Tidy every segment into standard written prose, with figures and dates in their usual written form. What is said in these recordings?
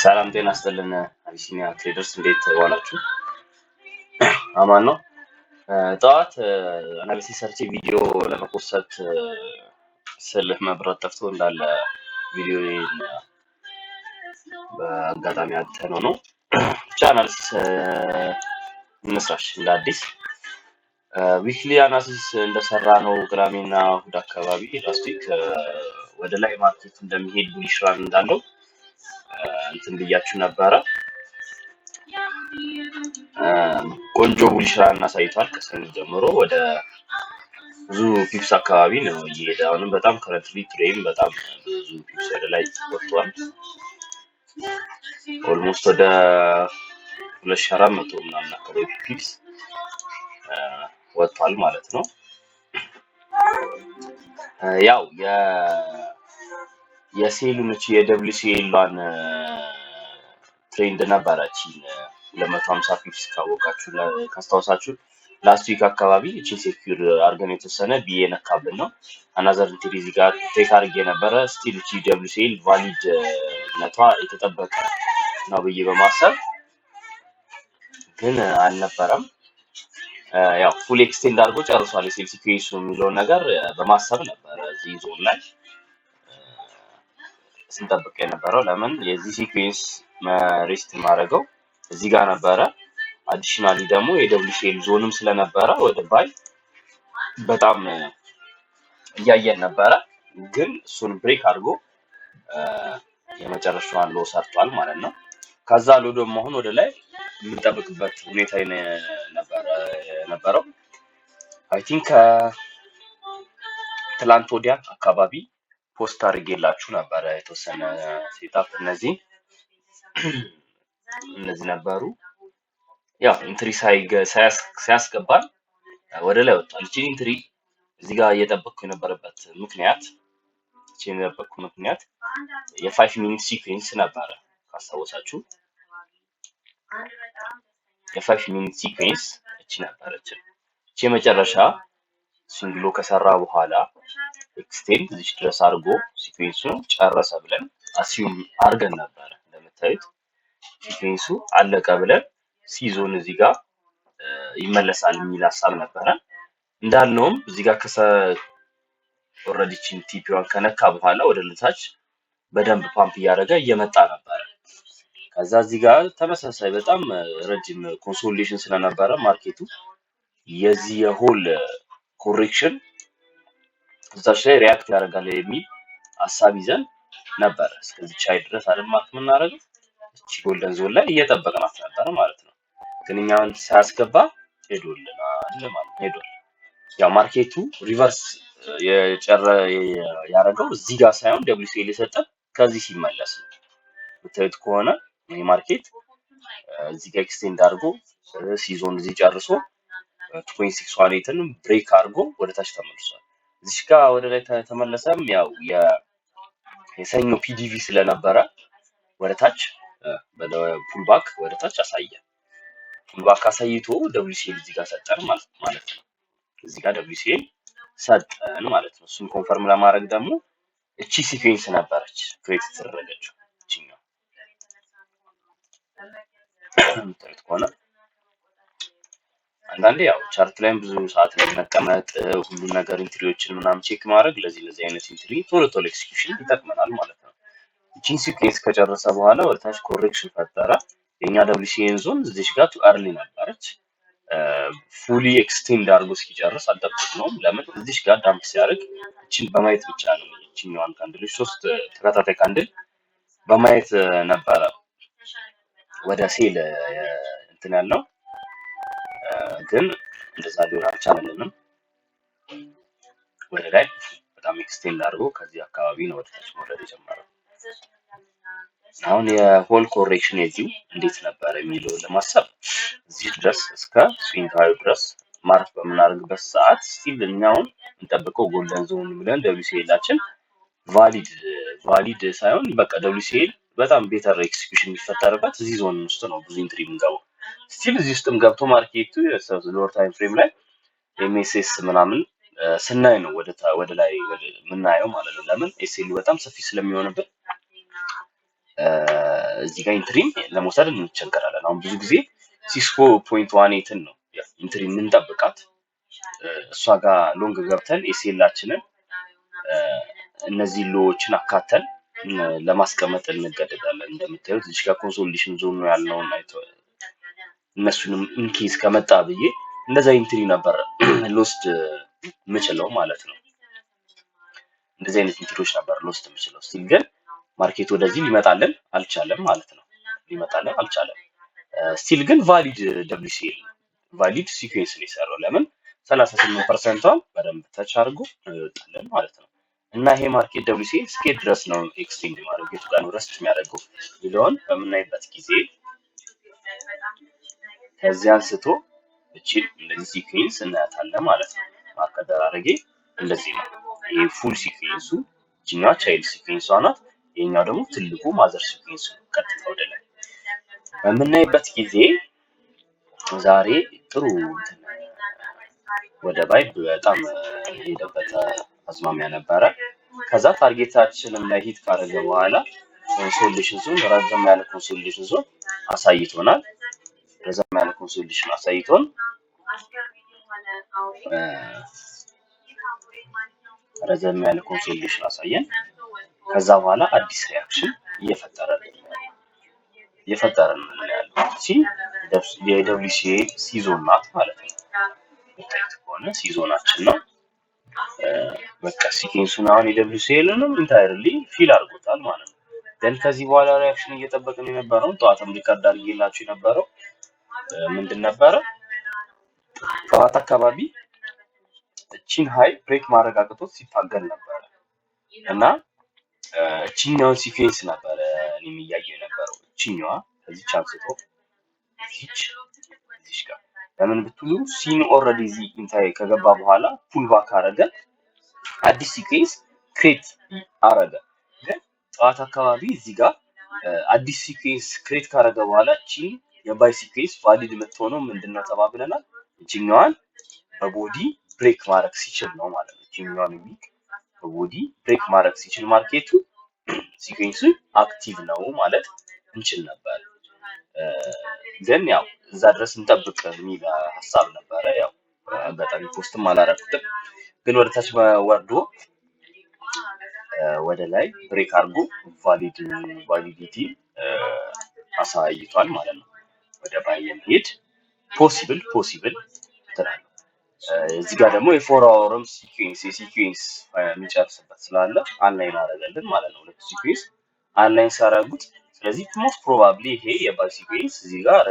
ሰላም ጤና ይስጥልን አቢሲኒያ ትሬደርስ፣ እንዴት ዋላችሁ? አማን ነው። ጠዋት analysis ሰርቼ ቪዲዮ ለመፖሰት ስል መብራት ጠፍቶ እንዳለ ቪዲዮ በአጋጣሚ አጥተነው ነው። ብቻ analysis እንስራሽ እንደ አዲስ። Weekly analysis እንደሰራ ነው ቅዳሜና እሁድ አካባቢ last week ወደ ላይ market እንደሚሄድ፣ bullish run እንዳለው እንትን ብያችሁ ነበረ። ቆንጆ bullish run አሳይቷል። ከሰኞ ጀምሮ ወደ ብዙ pips አካባቢ ነው እየሄደ። አሁንም በጣም currently today ም በጣም ብዙ pips ወደ ላይ ወጥቷል። Almost ወደ 2400 ምናምን አካባቢ pips ወጥቷል ማለት ነው። ያው የ sell ኡን እቺ የ WCL ሏን trend ነበረች 250 pips ካወቃችሁ፣ ካስታወሳችሁ last week አካባቢ እቺን secure አድርገን የተወሰነ ብዬ ነካብን ነው። Another entry እዚህ ጋር take አድርጌ ነበረ። Still እቺ WCL valid ነቷ የተጠበቀ ነው ብዬ በማሰብ ግን አልነበረም። ያው full extend አድርጎ ጨርሷል የ sell sequence ኡ የሚለውን ነገር በማሰብ ነበረ እዚህ ዞን ላይ ስንጠብቅ የነበረው። ለምን የዚህ sequence rest ማድረገው እዚህ ጋር ነበረ። Additionally ደግሞ የ WCL zone ም ስለነበረ ወደ buy በጣም እያየን ነበረ። ግን እሱን break አድርጎ የመጨረሻዋን low ሰርቷል ማለት ነው። ከዛ low ደግሞ አሁን ወደ ላይ የምንጠብቅበት ሁኔታ ነበረ የነበረው። I think ትላንት ወዲያ አካባቢ post አድርጌላችሁ ነበረ የተወሰነ setup። እነዚህ ነበሩ። ያው entry ሳያስገባን ወደ ላይ ወጥቷል። እቺን entry እዚህ ጋር እየጠበቅኩ የነበረበት ምክንያት፣ እቺን የጠበቅኩ ምክንያት የ 5 minute sequence ነበረ። ካስታወሳችሁ የ 5 minute sequence እቺ ነበረች። እቺ የመጨረሻ swing low ከሰራ በኋላ extend እዚች ድረስ አድርጎ sequence ኡን ጨረሰ ብለን assume አድርገን ነበረ። እንደምታዩት sequence ኡ አለቀ ብለን C zone እዚህ ጋር ይመለሳል የሚል ሀሳብ ነበረ። እንዳልነውም እዚህ ጋር ከሰ already ቺን TP ዋን ከነካ በኋላ ወደ ታች በደንብ ፓምፕ እያደረገ እየመጣ ነበረ። ከዛ እዚህ ጋር ተመሳሳይ በጣም ረጅም consolidation ስለነበረ market ኡ የዚህ የ whole correction እዛች ላይ react ያደርጋል የሚል ሀሳብ ይዘን ነበረ። እስከዚህ ቻይ ድረስ አይደል mark የምናደርገው፣ እቺ golden zone ላይ እየጠበቅናት ነበረ ማለት ነው። ግን እኛውን ሳያስገባ ሄዶልናል ማለት ነው። ሄዷል። ያው market ኡ reverse የጨረ ያደረገው እዚህ ጋር ሳይሆን WCL የሰጠን ከዚህ ሲመለስ ነው። ብታዩት ከሆነ ይህ market እዚህ ጋር extend አድርጎ C zone እዚህ ጨርሶ 2.618ን break አድርጎ ወደ ታች ተመልሷል። እዚህ ጋር ወደ ላይ ተመለሰም ያው የሰኞ PDV ስለነበረ ወደ ታች pullback ወደ ታች አሳየ። Pullback አሳይቶ WCL እዚህ ጋር ሰጠን ማለት ነው። እዚህ ጋር WCL ሰጠን ማለት ነው። እሱን confirm ለማድረግ ደግሞ እቺ sequence ነበረች create የተደረገችው። እቺኛው የምታዩት ከሆነ አንዳንዴ ያው chart ላይም ብዙ ሰዓት ላይ መቀመጥ፣ ሁሉን ነገር entry ዎችን ምናምን check ማድረግ ለዚህ አይነት entry ቶሎ ቶሎ execution ይጠቅመናል ማለት ነው። እቺን sequence ከጨረሰ በኋላ ወደ ታች correction ፈጠረ። የኛ WCN zone እዚች ጋር too early ነበረች። Fully extend አድርጎ እስኪጨርስ አልጠበቅነውም። ለምን እዚች ጋር dump ሲያደርግ እቺን በማየት ብቻ ነው፣ እቺኛዋን candle ኦች ሶስት ተከታታይ candle በማየት ነበረ ወደ sell እንትን ያልነው፣ ግን እንደዛ ሊሆን አልቻለልንም። ወደ ላይ በጣም extend አድርጎ ከዚህ አካባቢ ነው ወደ ታች መውረድ የጀመረው። አሁን የ whole correction የዚሁ እንዴት ነበረ የሚለውን ለማሰብ እዚህ ድረስ እስከ swing high ኡ ድረስ mark በምናደርግበት ሰዓት still እኛውን እንጠብቀው golden zone ብለን WCL ኣችን valid ሳይሆን በቃ WCL በጣም better execution የሚፈጠርበት እዚህ ዞን ውስጥ ነው ብዙ entry የምንገባው። Still እዚህ ውስጥም ገብቶ market ኡ lower time frame ላይ MSS ምናምን ስናይ ነው ወደ ላይ የምናየው ማለት ነው። ለምን SL በጣም ሰፊ ስለሚሆንብን እዚህ ጋር entry ም ለመውሰድ እንቸገራለን። አሁን ብዙ ጊዜ 64.18ን ነው entry የምንጠብቃት። እሷ ጋር long ገብተን SL ኣችንን እነዚህ low ዎችን አካተን ለማስቀመጥ እንገደዳለን። እንደምታዩት እዚህ ጋር consolidation zone ነው ያልነውን አይቶ እነሱንም in case ከመጣ ብዬ እንደዛ entry ነበር ልወስድ የምችለው ማለት ነው። እንደዚህ አይነት entry ዎች ነበር ልወስድ የምችለው። Still ግን market ወደዚህ ሊመጣልን አልቻለም ማለት ነው። ሊመጣልን አልቻለም። Still ግን valid WCL valid sequence ነው የሰራው። ለምን 38% ቷን በደንብ touch አድርጎ ነው ይወጣልን ማለት ነው። እና ይሄ market WCL እስከየት ድረስ ነው extend ማድረግ፣ የቱ ጋር ነው rest የሚያደርገው የሚለውን በምናይበት ጊዜ ከዚህ አንስቶ እቺን እንደዚህ sequence እናያታለን ማለት ነው። Mark አደራረጌ እንደዚህ ነው። ይሄ full sequence ኡ እችኛዋ child sequence ሷ ናት። ይሄኛው ደግሞ ትልቁ mother sequence ኡ ቀጥታ ወደ ላይ በምናይበት ጊዜ ዛሬ ጥሩ እንትን ወደ buy በጣም የሄደበት አዝማሚያ ነበረ። ከዛ target ኣችንም ላይ hit ካደረገ በኋላ consolidation zone፣ ረዘም ያለ consolidation ዞን አሳይቶናል። ረዘም ያለ consolidation አሳይቶን፣ ረዘም ያለ consolidation አሳየን። ከዛ በኋላ አዲስ reaction እየፈጠረ ነው ያለው። እቺ የ WCA C zone ናት ማለት ነው። የምታዩት ከሆነ C zone ኣችን ነው። በቃ sequence ኡን አሁን የ WCL ንም entirely fill አድርጎታል ማለት ነው። Then ከዚህ በኋላ reaction እየጠበቅን የነበረውን ጠዋትም record አድርጌላችሁ የነበረው ምንድን ነበረ? ጠዋት አካባቢ እቺን high break ማድረግ አቅቶት ሲታገል ነበረ እና እቺኛውን sequence ነበረ እኔም እያየሁ የነበረው። እቺኛዋ ከዚች አንስቶ እዚች ጋር። ለምን ብትሉ C ን already እዚህ entire ከገባ በኋላ pull back አረገ፣ አዲስ sequence create አረገ። ግን ጠዋት አካባቢ እዚህ ጋር አዲስ sequence create ካረገ በኋላ እቺን የ buy sequence valid የምትሆነው ምንድነው ተባብለናል? እቺኛዋን በ body break ማድረግ ሲችል ነው ማለት ነው። እቺኛዋን wick በ body break ማድረግ ሲችል market ኡ sequence ኡ active ነው ማለት እንችል ነበር። ግን ያው እዛ ድረስ እንጠብቅ የሚል ሀሳብ ነበረ። ያው አጋጣሚ post ም አላረኩትም። ግን ወደ ታች ወርዶ ወደ ላይ break አድርጎ validity አሳይቷል ማለት ነው። ወደ buy የሚሄድ possible እንትን አለው። እዚህ ጋር ደግሞ የ 4 hour ም sequence የ sequence የሚጨርስበት ስላለ align አደረገልን ማለት ነው። ሁለቱ sequence align ሲያደርጉት ስለዚህ most probably ይሄ የ buy sequence እዚህ ጋር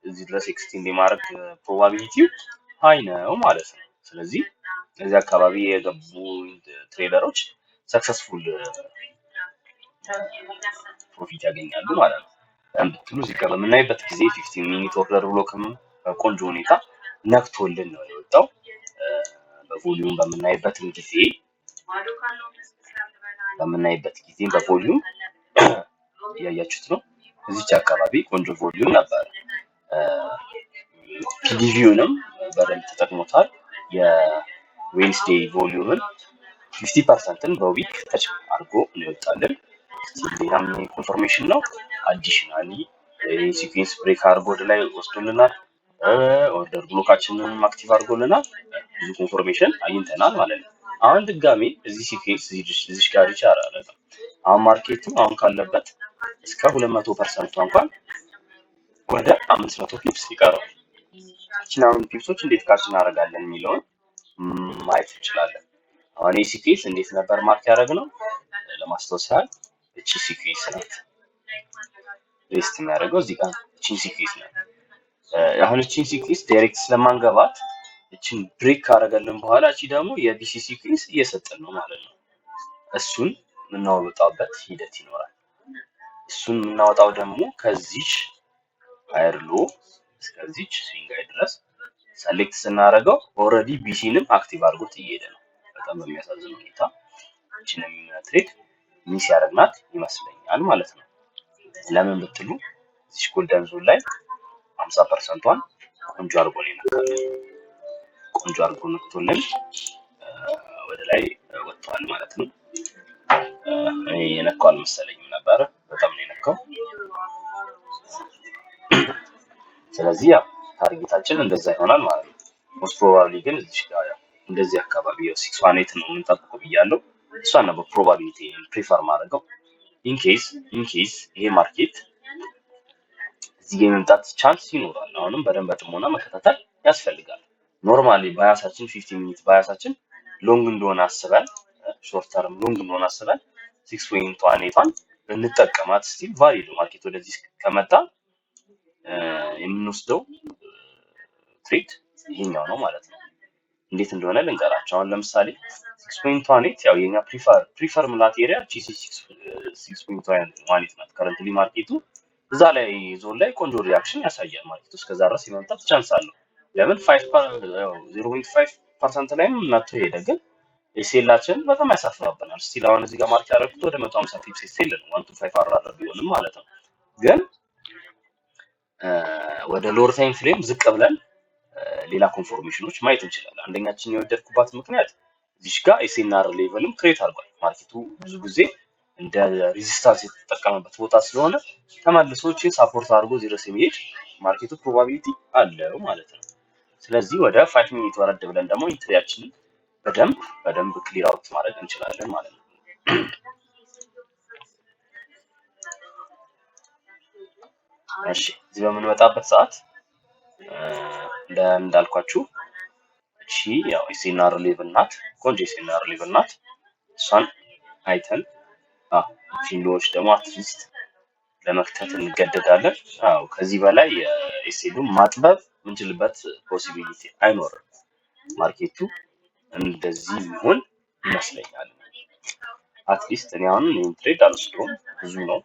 እዚህ ድረስ extend የማድረግ probability ው high ነው ማለት ነው። ስለዚህ እዚህ አካባቢ የገቡ trader ኦች successful profit ያገኛሉ ማለት ነው። ብትሉ እዚህ ጋር በምናይበት ጊዜ 15 minute order block ም በቆንጆ ሁኔታ ነክቶልን ነው የወጣው። በ volume በምናይበትም ጊዜ በ volume እያያችሁት ነው። እዚች አካባቢ ቆንጆ volume ነበር። PDV ውንም በደንብ ተጠቅሞታል። የ Wednesday volume ን 50% ን በ wick touch አድርጎ ነው የወጣልን። ሌላም confirmation ነው። Additionally sequence break አድርጎ ወደ ላይ ወስዶልናል። Order block ኣችንንም active አድርጎልናል። ብዙ confirmation አግኝተናል ማለት ነው። አሁን ድጋሜ እዚህ sequence እዚች ጋር reach አላደረገም። አሁን market ኡ አሁን ካለበት እስከ 200% ቷ እንኳን ወደ 500 pips ይቀረዋል። እችን አሁን pips ኦች እንዴት catch እናደርጋለን የሚለውን ማየት እንችላለን። አሁን ይህ sequence እንዴት ነበር mark ያደረግነው? ለማስታወስ ያህል እቺ sequence ናት። Rest የሚያደርገው እዚህ ጋር እቺን sequence ናት። አሁን እቺን sequence direct ስለማንገባት እቺን break ካደረገልን በኋላ እቺ ደግሞ የ BC sequence እየሰጠን ነው ማለት ነው። እሱን የምናወጣበት ሂደት ይኖራል። እሱን የምናወጣው ደግሞ ከዚች higher low እስከዚች swing high ድረስ select ስናደርገው already BC ንም active አድርጎት እየሄደ ነው። በጣም በሚያሳዝን ሁኔታ እችንም trade miss ያደረግናት ይመስለኛል ማለት ነው። ለምን ብትሉ እዚች golden zone ላይ 50% ቷን ቆንጆ አድርጎ ነው የነካልን። ቆንጆ አድርጎ ነክቶልን ላይ ወጥቷል ማለት ነው። እኔ የነካው አልመሰለኝም ነበረ፣ በጣም ነው የነካው። ስለዚህ ያው target ኣችን እንደዛ ይሆናል ማለት ነው። Most probably ግን እዚህ ጋር ያው እንደዚህ አካባቢ ያው 618 ነው የምንጠብቀው ብያለሁ። እሷን ነው በ probability prefer ማድረገው። In case ይሄ market እዚህ ጋር የመምጣት chance ይኖራል። አሁንም በደንብ በጥሞና መከታተል ያስፈልጋል። Normally bias ኣችን 15 minute bias ኣችን long እንደሆነ አስበን፣ short term long እንደሆነ አስበን 6.18ቷን ብንጠቀማት still valid። Market ወደዚህ ከመጣ የምንወስደው trade ይሄኛው ነው ማለት ነው። እንዴት እንደሆነ ልንገራቸው። አሁን ለምሳሌ 6.18 ያው የኛ prefer ምላት area 6.18 ናት። Currently market ኡ እዛ ላይ ዞን ላይ ቆንጆ reaction ያሳያል። Market ኡ እስከዛ ድረስ የመምጣት chance አለው። ለምን 0.5% ላይም መጥቶ ሄደ፣ ግን SL ኣችን በጣም ያሳፍራብናል። Still አሁን እዚህ ጋር mark ያደረኩት ወደ 150 pips SL ነው፣ 1 to 5 RR ቢሆንም ማለት ነው። ግን ወደ lower time frame ዝቅ ብለን ሌላ confirmation ኖች ማየት እንችላለን። አንደኛችን የወደድኩባት ምክንያት እዚች ጋር SNR level ም create አድርጓል። Market ኡ ብዙ ጊዜ እንደ resistance የተጠቀመበት ቦታ ስለሆነ ተመልሶ እቺን support አድርጎ እዚህ ድረስ የሚሄድ market ኡ probability አለው ማለት ነው። ስለዚህ ወደ 5 minute ወረድ ብለን ደግሞ entry ያችንን በደንብ በደንብ clear out ማድረግ እንችላለን ማለት ነው። እሺ፣ እዚህ በምንመጣበት ሰዓት እንዳልኳችሁ እቺ ያው SNR level ናት፣ ቆንጆ SNR level ናት። እሷን አይተን እቺን low ዎች ደግሞ at least ለመክተት እንገደዳለን። አዎ፣ ከዚህ በላይ SL ኡን ማጥበብ የምንችልበት possibility አይኖርም። Market ኡ እንደዚህ የሚሆን ይመስለኛል። At least እኔ አሁን ይህን trade አልወስደውም፣ ብዙ ነው፣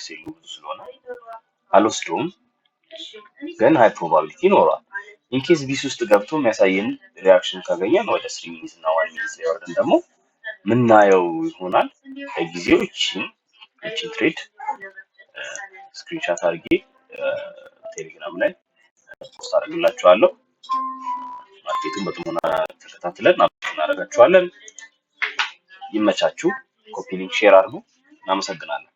SL ኡ ብዙ ስለሆነ አልወስደውም፣ ግን high probability ይኖረዋል። In case BISI ውስጥ ገብቶ የሚያሳየን reaction ካገኘን ወደ 3 minute እና 1 minute ላይ ወርደን ደግሞ ምናየው ይሆናል። ለጊዜው ይቺን trade screenshot አድርጌ ቴሌግራም ላይ post አደርግላችኋለሁ። Market ኡን በጥሞና ተከታትለን እናደርጋችኋለን። ይመቻችሁ። Copy link፣ share አድርጉ። እናመሰግናለን።